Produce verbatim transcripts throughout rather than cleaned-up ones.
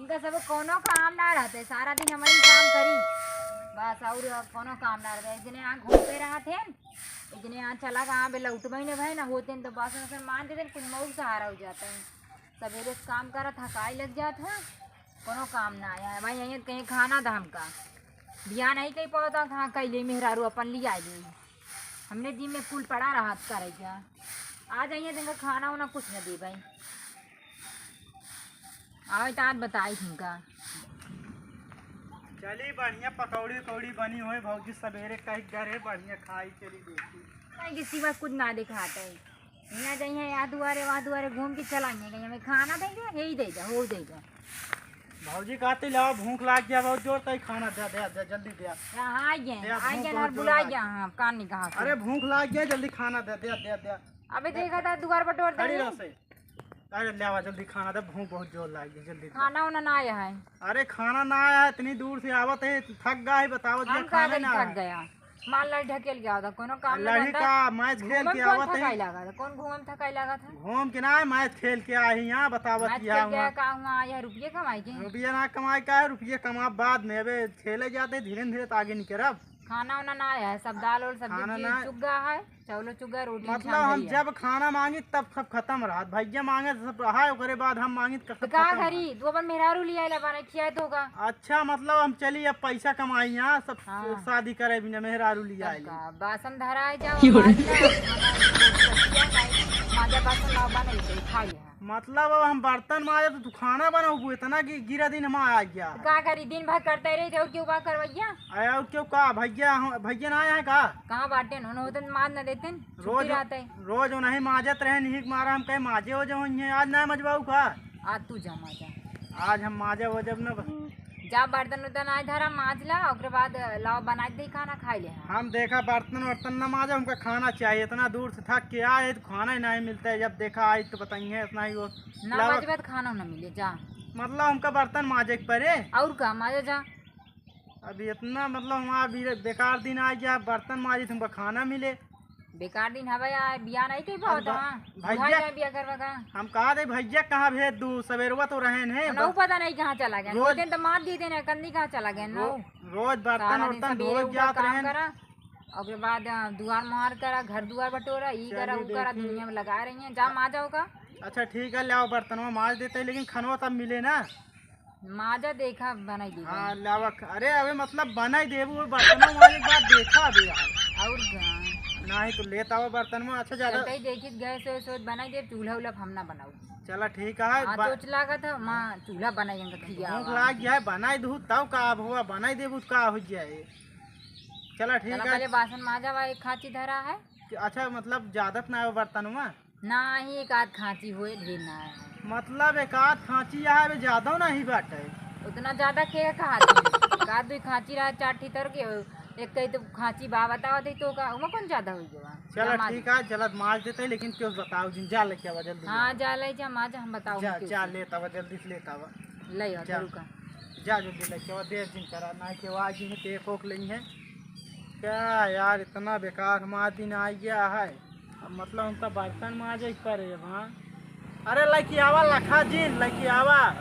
इनका सब कोनो काम ना रहते, सारा दिन हमही काम करी बस, और कोनो काम ना रहते। एक जने यहाँ घूमते रहत हैं, एक जने यहाँ चला गया, बे लौटबे न भए ना होते हैं तो बासन वासन मांज देते हैं, कुछ मऊ सहारा हो जाता है। सवेरे से काम करा, थकाई लग जात है, कोनो काम ना आया है भाई। यहाँ कहीं खाना था हमका, बिया नहीं कहीं पावता, कहाँ कैले मेहरारू अपन लिया ले। हमने दिन में कुल पड़ा रहत करे क्या, आ जाइए तो इनका खाना वाना कुछ न दे भाई। आवे तो आज बताई तुमका। चली बढ़िया पकौड़ी उकौड़ी बनी होए भौजी, सवेरे कही घरे बढ़िया खाई चली देखी। नहीं, किसी बात कुछ ना दिखाते हैं। यहाँ जाइए, यहाँ दुआरे, वहाँ दुआरे घूम के चला आइए। कहीं हमें खाना दे दे, यही दे दे, वो दे दे। भौजी कहती लावा भूख लाग गया बहुत जोर, तई खाना दे, दे, दे, जल्दी दे। हाँ, आ गए, दे, आ भूख गए, बहुत और जोर बुला लाग गया, गया। हाँ, कान नहीं कहा अरे भूख लाग गया, जल्दी खाना दे, दे, दे, दे। अबे देखा था दुआर पर डोर खड़ी दे। रहो से। अरे ले आवा जल्दी खाना दे, भूख बहुत जोर लाग गई, जल्दी दे। खाना वाना ना आया है। अरे खाना ना आया है, इतनी दूर से आवत है, थक गया है, बताओ जी, हम का खाना करी ना थक आया। गया? माल लड़ी ढकेल के आवता, कोनो काम ना लड़ी धंधा। का मैच खेल घूमे के में कौन आवत है। थकाई लागत है? कौन घूमे में थकाई लागत है? घूम के ना, मैच खेल के आए हैं यहाँ, बतावत मैच यहाँ खेल के वहाँ। आया का हुआ? यह रुपये कमाई के? रुपये ना कमाई का है, रुपये कमा बाद में, अबे खेले जाते धीरे धीरे तो आगे निकलब। खाना वाना ना आया है, सब दाल और सब्जी खाना चीज ना चुक गया है, चावलो चुक गया, रोटी मतलब छान हम गई है। जब खाना मांगी तब सब खत्म रहत, भैया मांगे तो सब रहा, ओकरे बाद हम मांगी तो तो सब का खत्म करी? रहत। तू अपन मेहरारू लिया आइला, बना खिया तो का? अच्छा, मतलब हम चली अब पैसा कमाई यहाँ, सब हाँ। शादी करे बिना मेहरारू लिया तब आइली। का? बासन धराए जाओ, क्यों रे? मांज ला, मांजा बासन लाओ, बना के खा लिया। मतलब अब हम बर्तन मांजे तो तू खाना बनाऊ, इतना गि-, गिरा दिन हम आ गया। तो का करी, दिन भर करते रही थे, और क्यों बा करवैया? अरे और क्यों का भैया, हम, भैया ना आए हैं का? कहाँ बाटे? उन्होंने होते तो मार न देते, छुट्टी रोज, रहते। रोज उन्हीं माजत रहे, नहीं मारा हम कहे माजे हो जाओ, आज ना मजबाऊ का? आज तू जा माजा। आज हम माजे हो जब न। जा बर्तन उर्तन आए धरा, माज ला, ओकरे बाद लाओ बना दे खाना, खाई ले। हम देखा बर्तन वर्तन न माजा, हमका खाना चाहिए, इतना दूर से थक के आए तो खाना ही नहीं मिलता है, जब देखा आई तो बताइए इतना ही वो ना लावा। माजबे तो खाना ना मिले, जा। मतलब हमका बर्तन माजे के परे? और का, माजा जा। अभी इतना मतलब हमारा भी बेकार दिन आ गया, बर्तन माजी तुमको खाना मिले। बेकार दिन हवे यार, बिया नहीं कही अब पावत भ-, हाँ। भैया, बुढ़ा जाए बिया करवा का। हम कहा दे भैया कहाँ भेज दू, सवेरवा तो रहे ने। उन्हें पता नहीं कहाँ चला गया। रोज दिन तो मार दिए थे ना, कंदी कहाँ चला गया ना। रो-, रोज बर्तन सारा दिन वर्तन सवेरे धोए उठा जात काम रहे। करा, ओकरे बाद, अ, दुआर मुहार करा, घर दुआर बटोरा, ई करा, चलिए ऊ करा, देखिए। दुनिया में लगा रही हैं, जा माजा ओका। अच्छा ठीक है, ले आओ बर्तनवा माज देते हैं, लेकिन खनवा तब मिले ना। माजा देखा बनाई देबे। हाँ, लावा ख-, अरे अबे मतलब बनाई देबू, बर्तनवा माजे के बाद देखा अबे यार। और का? नहीं तो लेत आवा बर्तनवा, अच्छा ज्यादा। चलते ही देखी गैस वैस होत बनाई देब, चूल्हा उल्हा हम ना बनाऊ। चला ठीक है, हाँ, बा- चोच लागत है, माँ चूल्हा बनाई, इनका खिया भूख लाग गया है, बनाई दू तब का अब हुआ, बनाई देबू तो का हो जाए। चला ठीक चला है। पहले बासन माजा बा, एक खांची धरा है। अच्छा मतलब ज्यादा तो ना हो बर्तनवा? नाही, एक आध खांची होए, ढेर ना है। मतलब एक आध खांची यहाँ बे ज्यादा नहीं बाटे। उतना ज्यादा के कहा थी? एक आध दुई खांची रहा, चार ठी तर के, एक कही तो खांची बा बतावा दे तो का, ओमा कौन ज्यादा होई गवा? चला जमा ठीक है, चलत माज देते हैं, लेकिन क्यों बताओ जिन, जा लेके आवा जल्दी। हाँ, जा ले जा, माज हम बताओ जा, क्यों जा से। लेता हुआ, जल्दी से लेता हुआ। ले आओ, जा। जरूर का। जा जल्दी लेके आवा, देर जिन करा, ना के आवाज ही है, टेक ओक लेंगे। क्या यार, इतना बेकार हमारा दिन आ गया है। अब मतलब उनका बर्तन माजे के परे अब, हाँ। अरे लइके आवा लखा जी, लइके आवा।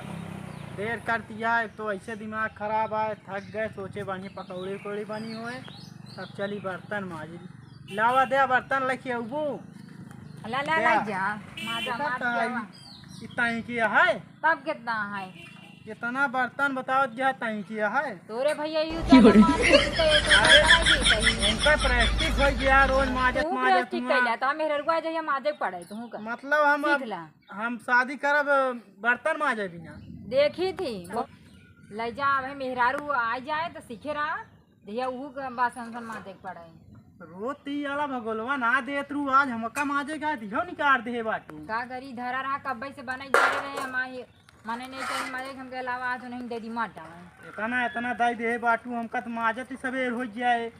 देर कर दिया है, तो ऐसे दिमाग खराब है, थक गए, सोचे बढ़िया पकौड़ी उकौड़ी बनी होए, तब चली बर्तन माजी। लावा दे बर्तन लइके अबू। ला, ला, दे। ला जा, माजा, एकर मार तो के है, आवा। इतना ही किया है। तब कितना है? इतना बर्तन बताओ, क्या तई किया है? तोरे भैया यू क्यों रे? ज्यादा मार के पीटे, ये तो अरे, बता दी सही। उनका practice हो गया, रोज माजत, तू माजत practice हुआ। कैला, तो मेहररुआ जहिया माजे पड़े, तू का? मतलब हम सीख अब, ला। हम शादी करब, बर्तन माजे बिना। देखी थी, वो ले जा, अब मेहरारू आ जाए तो सीखे रहा। जहिया उहू के बासन उसन माजे के पड़े। रोज ती आला भगोलवा ना देत रू, आज हमका माजे का दिहो निकार देहे बाटू। का करी, धरा रहा कब्बे से बनाई जा रहे हैं, हमारे मने नहीं चाहिए माजे के, हमके अलावा आज नहीं दे दी मार डावे। इतना, इतना दाई देहे बाटू, हमका तो माजत ही सबेर हो जाए।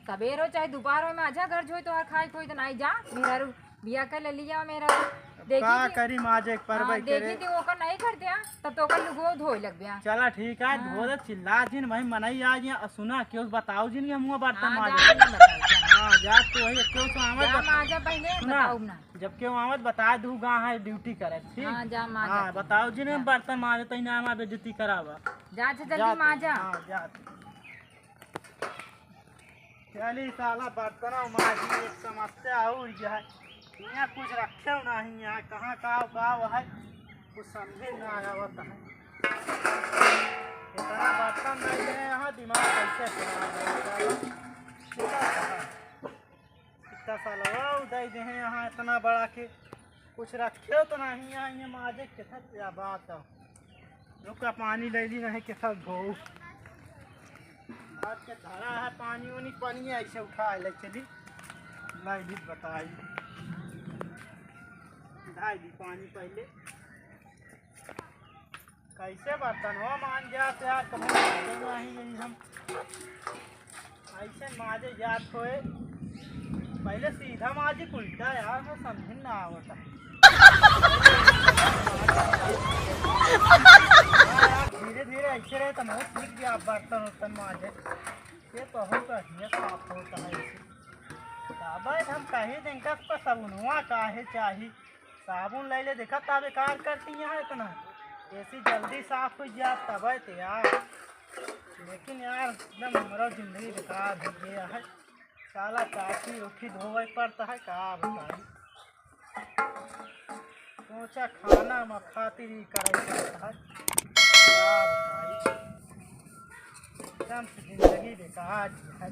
सबेर हो चाहे दोपहर हो, माजा घर जो तो खाए कोई तो नहीं जा, मेरा रू बिया के ले लिया मेरा। अब देखी का थी, करी, माजे के परबे हाँ, करे। देखी थी, ओकर नहीं कर दिया, तब तो ओकर लुगो धोए लग गया। चला ठीक है, हाँ। धो दे, चिल्ला जिन, वही मनई आ गया। और सुना, क्यों बताओ जिन कि हम बर्तन हाँ, माजे। जा, ना बताओ, जा। हाँ, जा तू वही, केहू से आवत जा बता-, माजा पहले, सुना, बताऊ ना। जब केहू आवत बता दू, गा है ड्यूटी करे, ठीक? हाँ, जा माजा हाँ, तू। बताओ जी ने जा। बर्तन माजे तई ना हमार बेइज्जती करावा। जा, जा, जल्दी जा तू। माजा। हाँ, जा तू। चली साला बर्तन माजी, एक समस्या और यह है। यहाँ कुछ रखे नहीं है, कहाँ का गाँव है, कुछ समझे ना आवत है। इतना बर्तन नहीं है यहाँ, दिमाग कैसे खराब है। इतना साला वो दे दे हैं यहाँ इतना बड़ा के कुछ रखे तो नहीं है, ये माजे के साथ क्या बात है। रुका पानी ले ली नहीं के साथ धो। आज के धरा है पानी उनी, पानी ऐसे उठा ले चली। लाई भी बताई। ढाई दी पानी पहले। कैसे बर्तन हो मान जात यार, कभी माजे नहीं यही हम। ऐसे माजे जात होए, पहले सीधा माजी उल्टा यार, मैं समझ ना आवता। हाँ यार, धीरे धीरे ऐसे रहे तो मैं सीख गया बर्तन उर्तन माजे। ये बहुत बढ़िया साफ होता है इसे। तब हम कही दिन का साबुनवा काहे चाही, साबुन ले ले, देखा ता बेकार करती यहाँ इतना। ऐसी जल्दी साफ हो गया तब तो यार। लेकिन यार एकदम हमारा जिंदगी बेकार हो गया है। साला काठी उठी धोवे पड़ता है, का बताई। सोचा खाना में खातिर ही करे पड़ता है, का बताई। एकदम से जिंदगी बेकार है,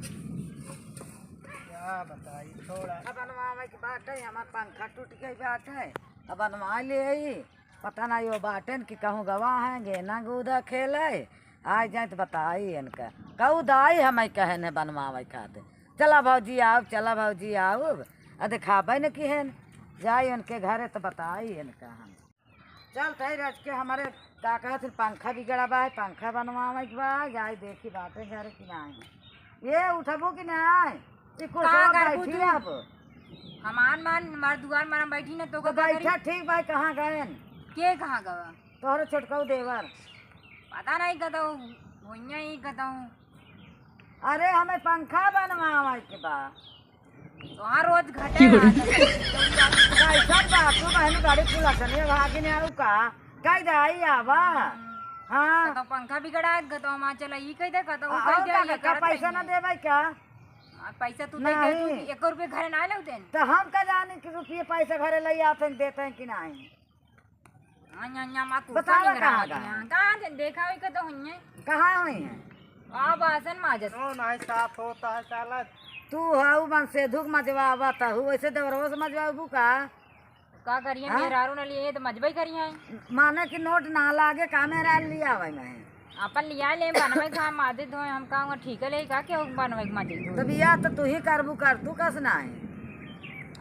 का बताई। थोड़ा अब बनवावे के बात है, हमार पंखा टूट गई बात है, अब बनवा ले आई। पता नहीं वो बाटेन कि कहूँ गवा हैं, गेना गूदा खेले, आ जाए तो बताई इनका। कहू दाई हमें कहे ने बनवावे खातिर, "चला भौजी आउब, चला भौजी आउब।" आ दिखाबे न कि हेन, जाई उनके घरे तो बताई इनका हम। चल तही रच के हमारे का कहत हन, पंखा बिगड़ा बा, पंखा बनवावे के बा, जाई देखी बाटे घरे कि नाही। ये उठबू कि नाही? ई का कुर्सवा करबू बैठी तू? अब। हमान मान, हमार दुआर मारम बैठी ना, तो तो का करी? बैठा ठीक भाई, कहाँ गएन? के कहाँ गवा? तोहरे छोटकऊ देवर। पता नहीं कतऊ, होइया ही कतऊ। अरे, हमें पंखा बनवावे के बा। तोहार रोज घटे की हो रही? आदत है। कैसन बा? तू बहन गाड़ी खुला सनिया भागी ने आऊ का? कह दे आई आवा। हम्म। हाँ। तो पंखा बिगड़ा है, तो हम चला ई कह दे, कतऊ आ, कह और दे, का, ये का करत पैसा नहीं ना है। देबै का? आ, पैसा तू दे दे, नहीं। तू एको रुपये घरे ना लौटेन। तो हम का जानी कि रुपये पैसा घरे ले आते हैं, देते हैं कि नहीं। हाँ, यहाँ, यहाँ, माँ, कुर्ता बतावा नहीं कहाँ रहा गया? यहाँ। कहाँ थे? देखा हुई का तो हुई है। कहाँ हुई है? आ, बासन माजत। नो, नहीं साफ होता है साला। तू हऊ मन से धुक मजवावा त हऊ, ऐसे देवरवा से मजवाबू का? का करिए, हाँ? मेहरारू न लिए तो मजबई करिए। माने कि नोट ना लागे, का मेहरारू लिया आवे में? अपन लिया ले, बनवे के हम माजे धोए, हम का हुआ ठीक ले, का केहू बनवे के माजे धोए? तब या तो तू ही करबू कर, तू कस ना है?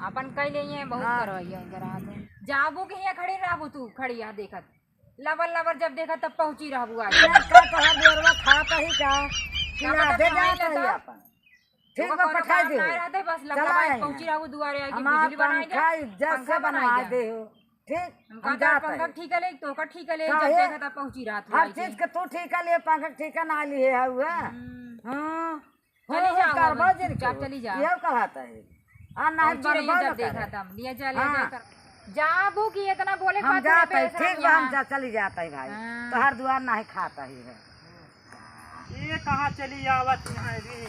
अपन कह ले, ये बहुत हाँ। करवाइए, करा दो। जाबू के हियाँ खड़ी रहबू तू, खड़ी यहाँ देखत। लबर लबर जब देखत तब पहुँची रहबू आज। यार, का तोहार देवरवा खात ही का? कि का पता लादे कहाँ जात ही रहता? अपन? ठीक ओकर बा, कोनो पठाई काम दे। ना रहते, बस लबर चला लबर आई पहुँची हैं। रहबू दुआरे आके हमार बिजली बनाई दे, पंखा इज्जत पंखा से बनाई बनवा दे। दे हो। ठीक, हम हम कहता जात पंखा है। ठीक है ले, तो ओकर ठीक है ले, जब काहे? देखा तब पहुँची रहत हर चीज के तू ठीक है ले, पंखा ठीक है ना लिए है हुआ। हम्म। हाँ। चली हो, जाओ, करबा अब जिन चुपचाप के। चली जाओ। ये कहत है। आ, नहीं पहुँची रही है, बनबा जब न देखा करे। तब। लिया जा, लिया जा हाँ। कर। जाबू कि इतना बोले हम खातिर जात है, पैसा ठीक नहीं बा, हम है। जा, चली जात है भाई। हाँ। तोहार दुआर नहीं खाता ही है। ये कहाँ चली आवत है रे?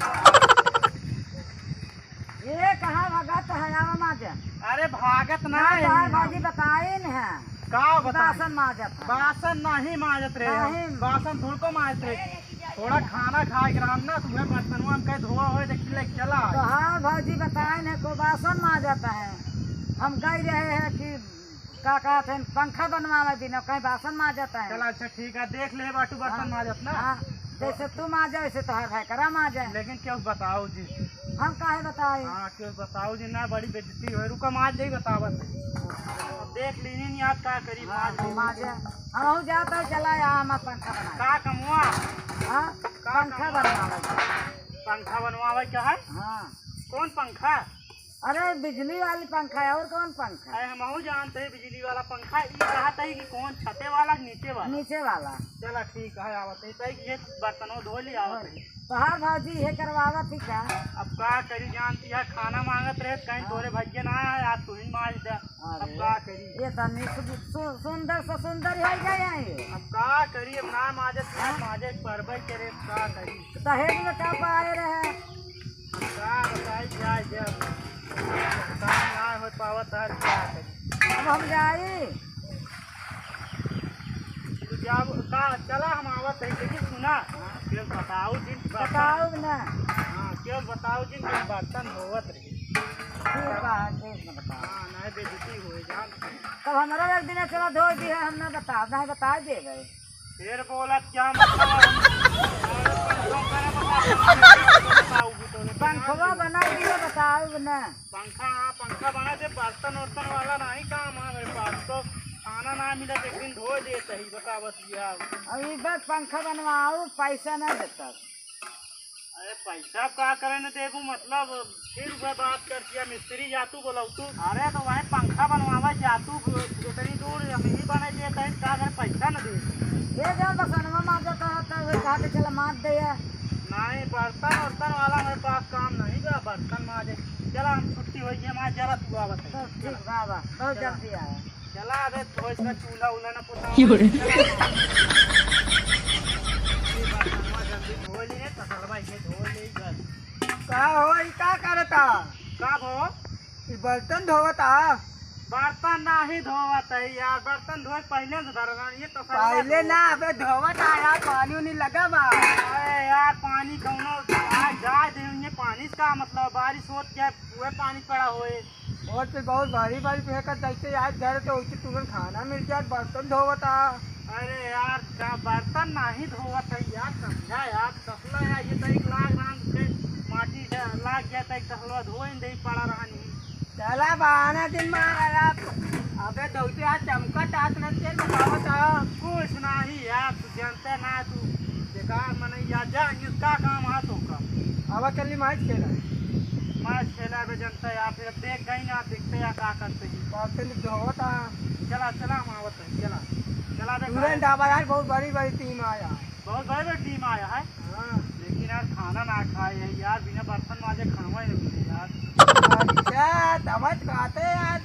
ये कहाँ भागत है, आवा माजे। अरे भागत ना ना है तोहार यहाँ। भाजी बताइन है। का बताई? बासन माजत है। बासन नहीं माजत रहे। नहीं। बासन धुलको माजत रहे। थोड़ा खाना खाए के रहन ना, तुम्हें बर्तनवा हम कहे धोआ होए, देख ले चला। तो हाँ भौजी बताए न को बासन माजत है। हम कह रहे हैं कि का कहत हैं, पंखा बनवावे बिना कहीं बासन माजत है। चला अच्छा ठीक है, देख ले बाटू बर्तन हाँ, माजत ना। हाँ, जैसे तू माजे वैसे तोहार भाई करा माजे। लेकिन क्यों बताओ जी? हम काहे बताए? हाँ, क्यों बताओ जी ना, बड़ी बेइज्जती होए। रुका माज ले बतावत है। अब देख लीनी नहीं आज का करी, हाँ, माज ले। माजे। हम हूँ जाता है, चला यहाँ हमार पंखा बना। का कमवा? हाँ, का पंखा कमवा? बनवावे। पंखा बनवावे क्या है? हाँ। कौन पंखा? अरे बिजली वाली पंखा है, और कौन पंखा? अरे हमहू जानते हैं बिजली वाला पंखा। ई कहत है कि कौन छते वाला, नीचे वाला? नीचे वाला। चला ठीक है, आवत है। तई ये बर्तनों धो ले, आवत है। तोहार भौजी इहे करवावत ही का? अब का करी, जानती है, खाना माँगत रहे, कहीं हाँ। तोरे भइया ना आए, आज तू ही माँज दे। अब अरे, का करी? ये तनी सु-, सु-, सुंदर से सुंदर होइ गए हैं ये। अब का करी, अब ना माँजे, ना हाँ। माँजे, परबे करे, अब का करी? दहेज में का पाए रहे? का बताई, जाए दे, अब काम ना हो पावत है, का करी? अब हम जाई। तू जाब का? चला, हम आवत है, लेकिन सुना, हाँ। फिर बताओ जिन बर्तन। बताओ ना। हाँ, क्यों बताओ जिन, फिर बर्तन धोवत रही। ठीक बा, ठीक बा, बताओ। हाँ, नहीं बेइज्जती हो जान। तब हमरा एक दिन चला धो दी है, हम ना बताओ, नहीं बता देबे। फिर बोलत क्या मतलब है? अरे, पंखा करे बता, बताओ भी तो नहीं। पंखवा बना दिया, बताओ ना। पंखा, हाँ, पंखा बना दे, बर्तन उर्तन वाला नहीं काम है मेरे पास, तो खाना ना मिला तो एक दिन धो दे सही, बता बस ये हाल। अब ई बात पंखा बनवाओ, पैसा ना देता। अरे पैसा का करे न देबू, मतलब फिर वह बात कर दिया, मिस्त्री जा तू बोलाऊ तू। अरे तो वही पंखा बनवावा जा तू, उतनी दूर हम ही बने देते हैं, का करे पैसा न दे। ये जो बसनवा मार देता है, तो वही कहा के चला मार दे है। नहीं, बर्तन उर्तन वाला मेरे पास काम नहीं बा, बर्तन माजे। चला, हम छुट्टी हो गई, हमारे जरा तू आवत है। तो ठीक बा, बा, बहुत चला। जल्दी आया। चला, अबे, धोए का चूल्हा उल्हा ना पोता। यो रे। ये बर्तनवा जल्दी धो लिए, तसलवा ये धो ले बस। का हो, ई का करता? का भो? ई बर्तन धोवता? बर्तन नाही धोवत है यार, बर्तन धोए पहले से धरल रहन, ये तो पहले ना, अबे धोवता यार, पानी उनी लगा बा। अरे यार, पानी कौनो आ जाए दे, ये पानी से का मतलब, बारिश होत जाए, उहे पानी पड़ा होए। और फिर बहुत भारी भारी फेंकत, जैसे यार घर तो उसे तुरंत खाना मिल जाए, बर्तन धोवता। अरे यार, का बर्तन नाही धोवत है यार, समझा यार, तसला यार, ये तो एक लाग रहन से माटी से लाग गया था, एक तसलवा धोइन दे पड़ा रहन ही। चला बहाना दिन मारा यार। अबे दौते आज चमका तात न तेल बतावत है। कुछ नाही यार, तू जानते ना, तू बेकार मनई यार, जा, ये का काम है तो का? आवा चली मैच खेला। मैच खेला बे जनता यार, फिर अब देख गई ना, देखते यार का करते हैं। बात तो नहीं होता। चला, चला, हम आवत है, चला। चला बे, तुरंत आवा यार, बहुत बड़ी बड़ी टीम आया। बहुत बड़ी बड़ी टीम आया है। हाँ। लेकिन यार खाना ना खाए है यार, बिना बर्तन माजे खावा ही नहीं मिले यार। अच्छा, तब तो कहते यार,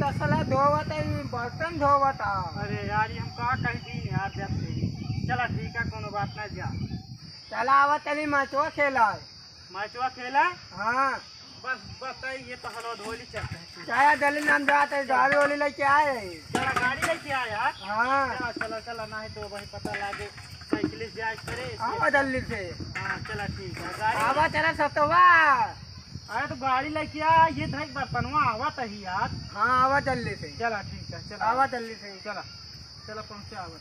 तसला धोवत है, बर्तन धोवत है। अरे यार, ये हम का कह दी यार, जब से। चला ठीक है, कोनो बात ना, जा। चला आवा, चली मैचवा खेला है। मैचवा खेला? हाँ। बस, बस, ये तो हलवा धोली चलते हैं। चाहे दिल्ली नाम जाते हैं, गाड़ी वाली लेके आए हैं। चला, गाड़ी लेके आए यार। हाँ। चला, चला, चला, नहीं तो वही पता लागे, साइकिल से जाए करे। आवा दिल्ली से। हाँ, चला, ठीक है, गाड़ी। आवा, चला, सतवा। अरे, तो गाड़ी लेके आ, ये धर बर्तनवा, आवा तही यार। हाँ, आवा दिल्ली से। चला, ठीक है, चला। आवा दिल्ली से। चला, चला, पहुँचा आवा।